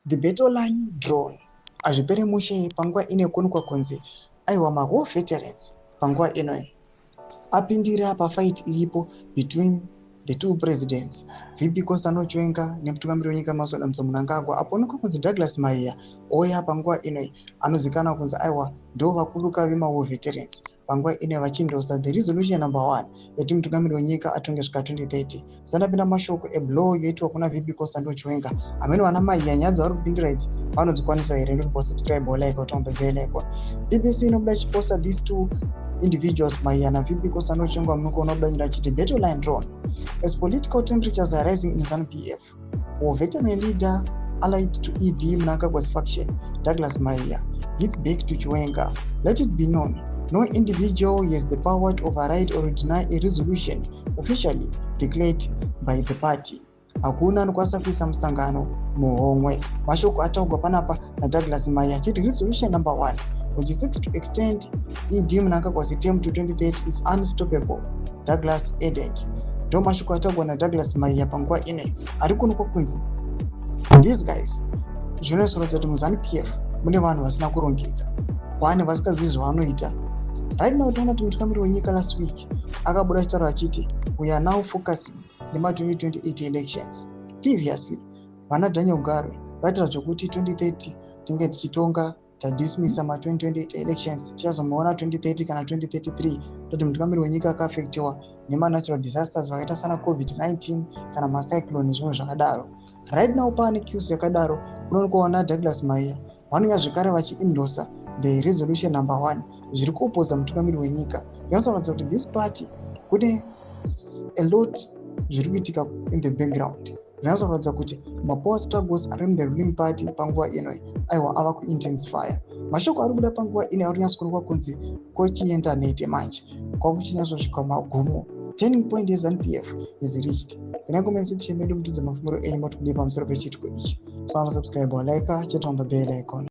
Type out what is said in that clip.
The battle line drawn. Hazvipere mushe. Panguva ino kuonekwa kunzi aiwa, mawar veterans panguva ino apindira pafight iripo between the two presidents, VP Constantino Chiwenga nemutungamiri wenyika Emmerson Mnangagwa. Apo onekwa kunzi Douglas Mahiya ouya panguva ino, anozikanwa kunzi aiwa, ndo vakuru vemawar veterans, panguva ino vachiendorsa the resolution number one yekuti mutungamiri wenyika atonge svika 2030. Sandapinda mashoko eblow yoitwa kuna VP Constantino Chiwenga. Amene vana Mahiya, nyaya dzavari kupindira idzi vanodzikwanisa here? Ndokuti subscribe, like, on the bell icon. BBC inobuda ichiposta these two individuals, Mahiya naVP Constantino Chiwenga. Munokuona kudanyira achiti, "Battle line drawn as political temperatures are rising in ZANU PF. War veteran leader allied to ED Mnangagwa's faction, Douglas Mahiya, hits back to Chiwenga. Let it be known, no individual has the power to override or deny a resolution officially declared by the party." Hakuna anokwanisa kuisa musangano muhomwe. Mashoko ataurwa panapa naDouglas Mahiya achiti resolution number one, which seeks to extend ED Mnangagwa's term to 2030, is unstoppable, Douglas added. Ndo mashoko ataurwa naDouglas Mahiya panguva ino. Ari kuonekwa kunzi these guys, zvinozoratidza kuti muZANU PF mune vanhu vasina kurongeka, vane vasingazivi zvavanoita. Right now tinoona kuti mutungamiri wenyika last week akabuda achitaura achiti we are now focusing nema2028 elections. Previously vana Daniel Garwe vaitaura zvokuti 2030 tinge tichitonga, tadismissa ma2028 elections, tichazomaona 2030 kana 2033, toti mutungamiri wenyika akaaffectiwa nemanatural disasters vakaita sana COVID-19 kana macyclone nezvimwe zvakadaro. Right now paane cues yakadaro, kunoonekwa Douglas Mahiya vanouya zvekare vachiendorsa the resolution number one, zviri kuopposa mutungamiri wenyika. Zvinoratidza kuti this party kune a lot zviri kuitika in the background. Zvinoratidza kuti mapower struggles ari in the ruling party panguva ino aiwa, ava kuintensifya. Mashoko ari kubuda panguva ino ari kunyatsokuonekwa kunzi kochienda nete manje, kwakuchinyatsosvika magumo. Turning point yeZANU PF is reached. Pinai comment section medu mutidze mafungiro enyu, moti kudii pamusoro pechiitiko ichi. Musana subscribe, like, chete on the bell icon.